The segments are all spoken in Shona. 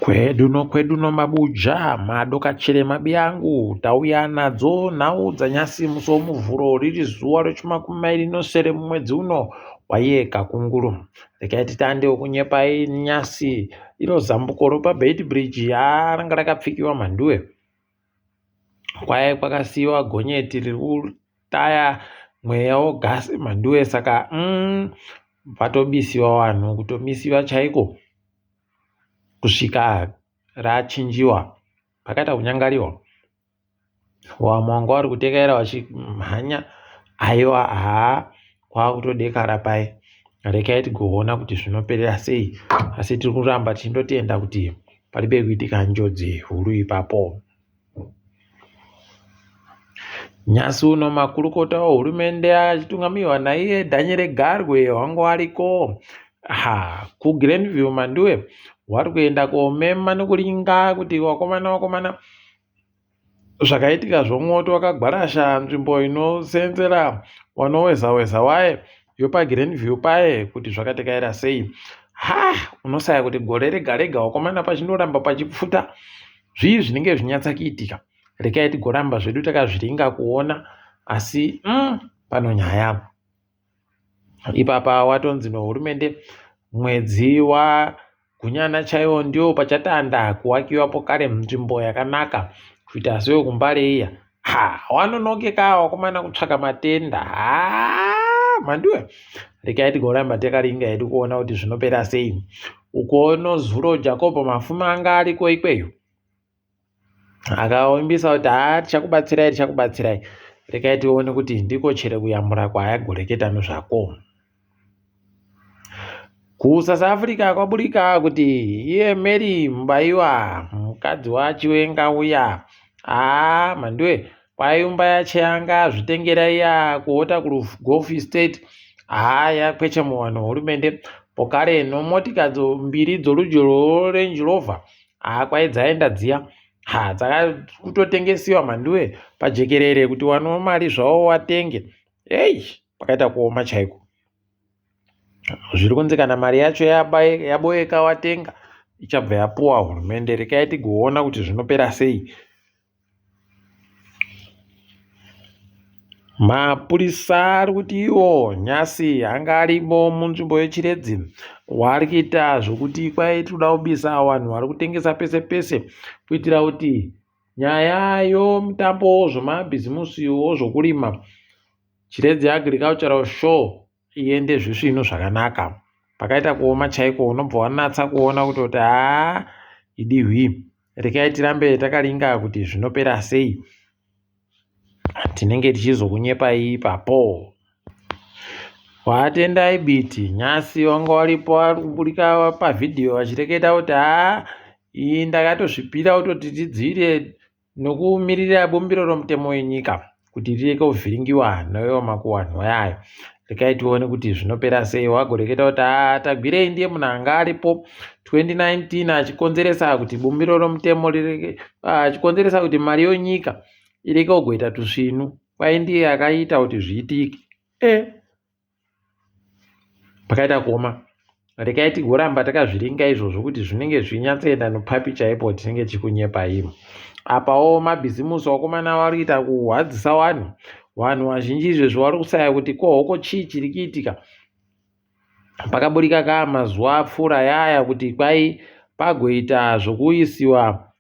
Kwedu nokwedu nomabuja madokachire mabiyangu tauya nadzo nhau dzanyasi musi womuvhuro riri zuva rechimakumi mairi nosere mumwedzi uno waiye kakunguru. Regai titande kunyepai nyasi iro zambuko ropaBeitbridge haa ranga rakapfikiwa mhanduwe. Kwaive kwakasiiwa gonyeti riri kutaya mweya wogasi mhanduwe saka umm patobisiwa vanhu kutomisiwa chaiko. Kusvika rachinjiwa pakaita kunyangariwa vamwe vanga vari kutekaira vachimhanya aiwa haa kwakutodekara paye rekai tigoona kuti zvinoperera sei asi tiri kuramba tichindotenda kuti paribe kuitika njodzi huru ipapo. Nyasi uno makurukota ehurumende achitungamirwa naiye Daniel Garwe wangu ariko ha kuGlenview Manduwe wari kuenda komema nekuringa kuti wakomana wakomana zvakaitika zvomwoto wakagwarasha nzvimbo inosenzera wanoweza weza waye yopaGlenview paye kuti zvakatekaira sei ha unosaya kuti gore rega rega wakomana pachindoramba pachipfuta Zvii zvinenge zvinyatsa kuitika rekai tigoramba zvedu takazviringa kuona asi pano nyaya ipapa watonzi nohurumende mwedzi wagunyana chaiwo ndiwo pachatanda kuwakiwa pokare nzvimbo yakanaka kuita sewekumbare iya ha wanonoke ka wakomana kutsvaka matenda ha mhanduwe rekai tigoramba takaringa hedu kuona kuti zvinopera sei ukono zuro Jakobho Mafume anga ariko ikweyo akavimbisa kuti haa tichakubatsirai tichakubatsirai rekai tione kuti ndiko chere kuyamura kwaayagoreketa nezvako KuSouth Africa kwaburika kuti iye Mary Mubaiwa mukadzi waChiwenga uya haa mhanduwe kwaiumba yaChiyanga azvitengera iya kuWater Golf Estate haa yakwechemuwa nehurumende pokare nomotika mbiri dzorudzi rweRange Rover haa kwai dzaenda dziya ha dzakutotengesiwa mhanduwe pajekerere kuti wano mari zvawo watenge ei pakaita kuoma chaiko Zviri kunzi kana mari yacho yaboeka watenga ichabva yapuwa hurumende. Rekai tigoona kuti zvinopera sei. Mapurisa ari kuti iwo nhasi anga arimo munzvimbo yeChiredzi waari kuita zvokuti kwai tinoda kubisa vanhu vari kutengesa pese pese kuitira kuti nyaya yomutambo wozvemabhizimusi wozvokurima Chiredzi Agricultural Show iende zvisvinu zvakanaka. Pakaita kuoma chaiko unobva wanatsa kuona kutoti haa idi hwii. Rekai tirambe takaringa kuti zvinopera sei. Tinenge tichizokunyepai ipapo. Watendai Biti nhasi wanga waripo ari kuburika pavhidhiyo vachireketa kuti haa iyi ndakatozvipira kutoti tidzivirire Nokumirira bumbiro romutemo wenyika kuti rireke kuvhiringiwa noiwo makuwanhwa yayo. Rekai tione kuti zvinopera sei. Wagoreketa kuti haa Tagwirei ndiye munhu anga aripo 2019 achikonzeresa kuti bumbiro romutemo rireke achikonzeresa kuti mari yonyika ireke kugoita tusvinu. Kwai ndiye akaita kuti zviitike. Eh. Pakaita kuoma. Rekai tigoramba takazviringa izvozvo kuti zvinenge zvichinyatsoenda nopapi chaipo tinenge tichikunyepai. Apawo mabhizimusi vakomana vari kuita kuhwadzisa vanhu. Vanhu vazhinji izvezvi vari kusaya kuti ko hoko chii chiri kuitika. Pakaburika ka mazuva apfuura yaya kuti kwai pagoita zvokuisiwa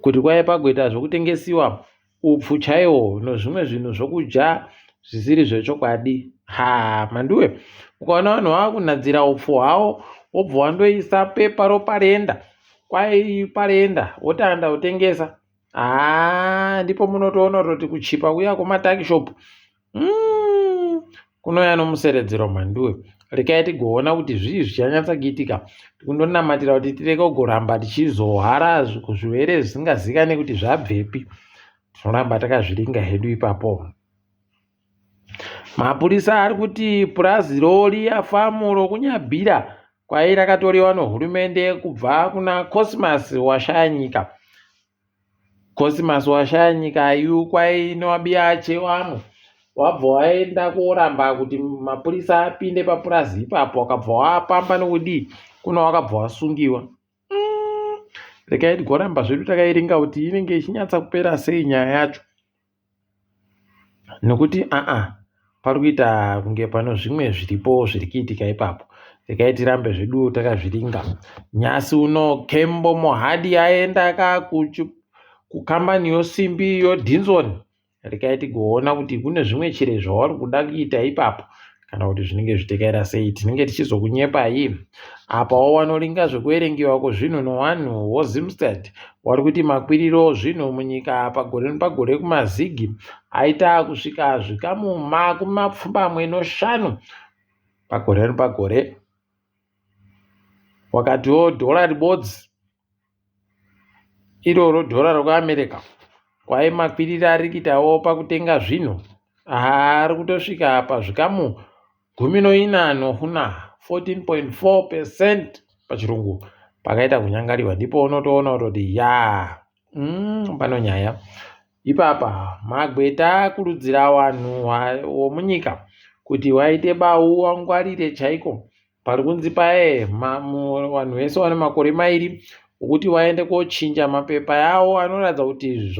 kuti kwaive pagoita zvokutengesiwa upfu chaiwo nozvimwe zvinhu zvokudya zvisiri zvechokwadi. Haa Mhanduwe ukaona vanhu vakunhadzira upfu hwavo wobva wandoisa pepa roparenda kwai parenda wotanda kutengesa haa ndipo munotoona kutoti kuchipa kuya kwematakishopu Kunouya nomuseredzero mhanduwe. Rekai tigoona kuti zvii zvichanyatsa kuitika. Tikundonamatira kuti tirege kugoramba tichizohwara zvirwere zvisingaziikane kuti zvabvepi. Tinoramba takazviringa hedu ipapo. Mapurisa ari kuti purazi roriya famu rokuNyabhira kwai rakatoriwa nehurumende kubva kuna Cosmas Washayanyika. Cosmas Washayanyika ayu kwai nowabiya ache wamwe wabva waenda koramba kuti mapurisa apinde papurazi ipapo wakabva wapamba nokudii kuno wakabva wasungiwa. Regai tigoramba zvedu takairinga kuti inenge ichinyatsa kupera sei nyaya yacho. Nokuti aa pari kuita kunge pano zvimwe zviripo zviri kuitika ipapo. Regai tirambe zvedu takazviringa. Nyasi uno Kembo Mohadi aenda ka kukambani yosimbi yoDinson. Regai tigoona kuti kune zvimwe chere zvavari kuda kuita ipapo kana kuti zvinenge zvitekaira sei. Tinenge tichizokunyepai. Apawo wanoringa zvekuverengewa kwezvinhu nowanhu woZimstat wari kuti makwiriro zvinhu munyika pagore nepagore kumazigi aita kusvika zvikamu makumi mapfumbamwe noshanu pagore nepagore. Wakatiwo dhora ribodzi iroro dhora rekuAmerica kwai makwiriro ari kuitawo pakutenga zvinhu ari kutosvika pazvikamu gumi noina nohuna 14.4 percent pachirungu pakaita kunyangariwa ndipo unotoona kutoti ya pano nyaya ipapa magweta akurudzira vanhu vomunyika kuti waite bau wangwarire chaiko pari kunzi paye vanhu vese vane makore mairi okuti vaende kochinja mapepa yavo anoratidza kuti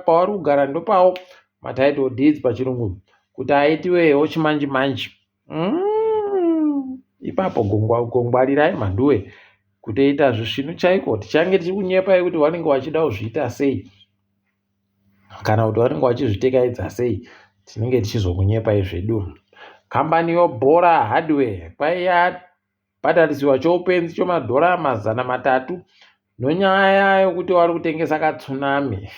pavari kugara ndopawo matitle deeds pachirungu kuti aitiwewo chimanji manji. Ipapo gongwarirai mhanduwe kutoita zvisvinu chaiko tichange tichikunyepai kuti vanenge vachida kuzviita sei kana kuti vanenge vachizvitekaidza sei tinenge tichizokunyepai zvedu. Kambani yoBhora Hardware kwai yabhadharisiwa choupenzi chomadhora 300 nonyaya yokuti vari kutengesa katsunami.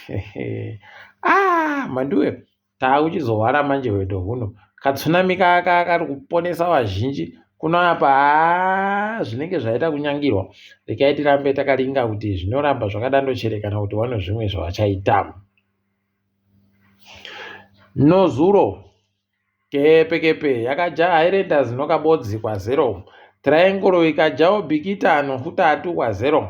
Ah, mhanduwe taakuchizohwara manje hwendo huno katsunami kaka kari kuponesa vazhinji kuno apa haa zvinenge zvaita kunyangirwa. Regai tirambe takaringa kuti zvinoramba zvakadando chere kana kuti vane zvimwe zvavachaita. Nozuro kepe kepe yakaja Highlanders nokabodzi kwa0 Triangle ikajawo Bikita nohutatu kwa0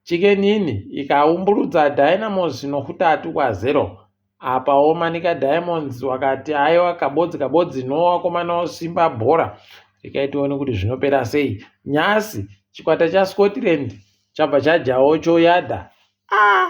Chicken Inn ikaumburudza Dynamos nohutatu kwa0 apawo Manica Diamonds wakati aiwa kabodzi kabodzi nowakomana wosimba bhora. Regai tione kuti zvinopera sei. Nyasi chikwata chaScotland chabva chajawo choyadha. Ah!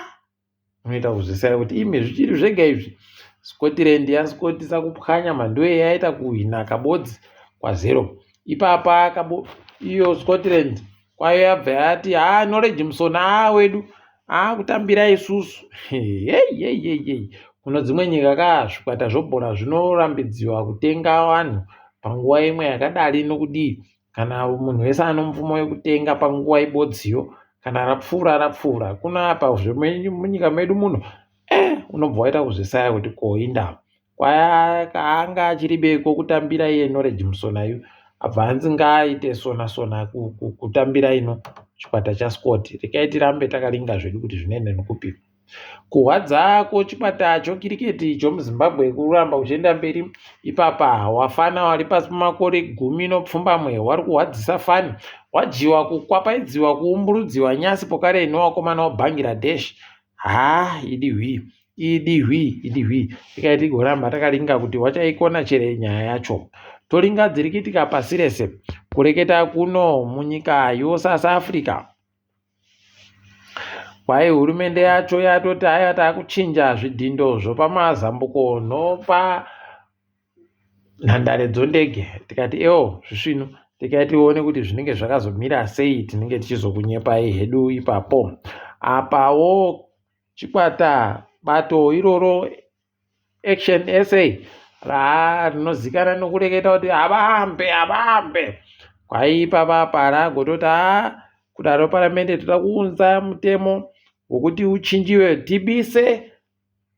Unoita kuzvisaya kuti imi zvichiri zvega izvi. Scotland yaskotisa kupwanya mhanduwe yaita kuhwina kabodzi kwa0. Ipapa kabo iyo Scotland kwayo yabva yati haa Knowledge Musona aa wedu aakutambira isusu. Hei hei hei hei. Kuno dzimwe nyika ka zvikwata zvobhora zvinorambidziwa kutenga vanhu panguva imwe yakadari nokudii kana munhu wese ane mvumo yekutenga panguva ibodziyo kana rapfuura rapfuura. Kuno apa zvemunyika medu muno unobva waita kuzvisaya kuti ko indava anga achiri beko kutambira iye Knowledge Musona yu abva anzi ngaaite sona sona kutambira ino chikwata chaScott. Regai tirambe takaringa zvedu kuti zvinoenda nokupi. Kurwadza kwechikwata chokiriketi chomuZimbabwe kuramba kuchienda mberi ipapa wafana wari pasi pemakore 17 wari kurwadzisa fani wadyiwa kukwapaidziwa kuumburudziwa nyasi pokare newakomana waBangladesh. Haa idi hwii idi hwii idi hwii regai tigoramba takaringa kuti wachaikona chere nyaya yacho. Toringa dziri kuitika pasi rese kureketa kuno munyika yoSouth Africa. Kwai hurumende yacho yatoti haiwa taakuchinja zvidhindo zvopamazambuko nopa nhandare dzondege tikati ewo zvisvinu tikai tione kuti zvinenge zvakazomira sei tinenge tichizokunyepai hedu ipapo. Apawo chikwata bato iroro Action SA rinozikanwa nokureketa kuti havambe havambe kwai ipapa ragototi haa kudaro paramende toda kuunza mutemo wokuti uchinjiwe tibise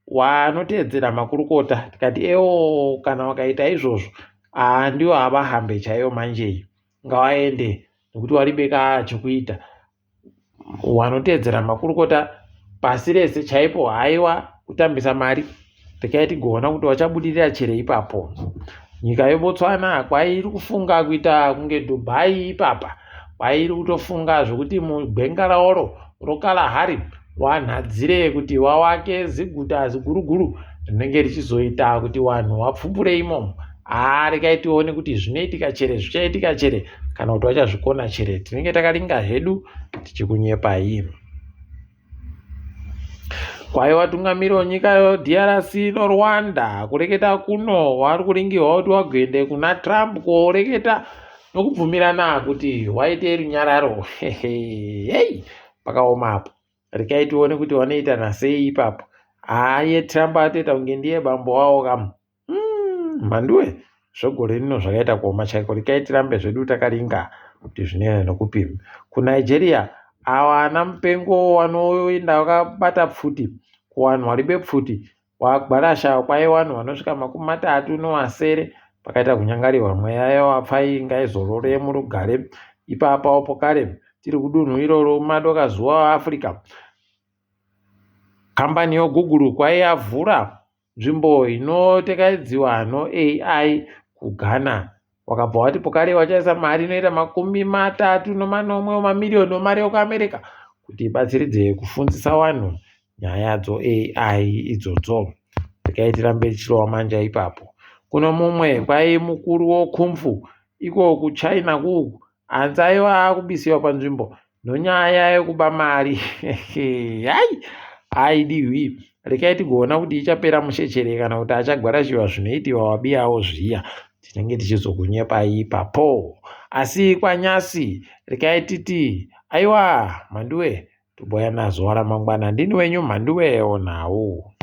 wanoteedzera makurukota tikati ewo kana wakaita izvozvo aa ndiwo havahambe chaiyo manjeyi ngavaende nekuti waribeka chekuita wanoteedzera makurukota pasi rese chaipo haiwa kutambisa mari regai tigoona kuti wachabudirira chere ipapo. Nyika yeBotswana kwairi kufunga kuita kunge Dubai ipapa kwairi kutofunga zvokuti mugwenga raoro roKalahari wanhadzire kuti wawake ziguta ziguruguru rinenge richizoita kuti vanhu vapfupure imomo. Haa regai tione kuti zvinoitika chere zvichaitika chere kana kuti vachazvikona chere tinenge takaringa hedu tichikunyepai. Kwai watungamiri wenyika yoDRC noRwanda kureketa kuno wari kuringirwa kuti wagoende kuna Trump koreketa nokubvumirana kuti waite runyararo. Hei, pakaoma apo. Rekai tione kuti wanoitana sei ipapo. Haa iye Trump atoita kunge ndiye bambo wawo kamu. Mhanduwe zvegore rino zvakaita kuoma chaiko. Rekai tirambe zvedu takaringa kuti zvinoenda nokupi. KuNigeria awa ana mupengo wanoenda vakabata pfuti kuvanhu varibe pfuti wagwarasha kwai vanhu vanosvika 36 pakaita kunyangarirwa mweya yevapfai ngaizorore murugare. Ipapawo pokare tiri kudunhu iroro mumadoka zuva weAfrica. Kambani yoGoogle kwai yavhura nzvimbo inotekaidziwa noAI kuGhana. Wakabva wati pokare wachaisa mari inoita 37 mamiriyoni emari yekuAmerica kuti ibatsiridze kufundzisa vanhu nyaya dzoAI idzodzo. Rekai tirambe tichirova manja ipapo. Kuno mumwe kwai mukuru woKung-fu iko kuChina kuku hanzi aiwa akubisiwa panzvimbo nonyaya yekuba mari. Hai haidiwi. Rekai tigoona kuti ichapera mushe kana kuti achagwarashiwa zvinoitiwa wabiyawo zviya. Tinenge tichizokunyepai ipapo. Asi kwanyasi rekai titi aiwa Mhanduwe toboyana zuva ramangwana. Ndini wenyu Mhanduwe onhau.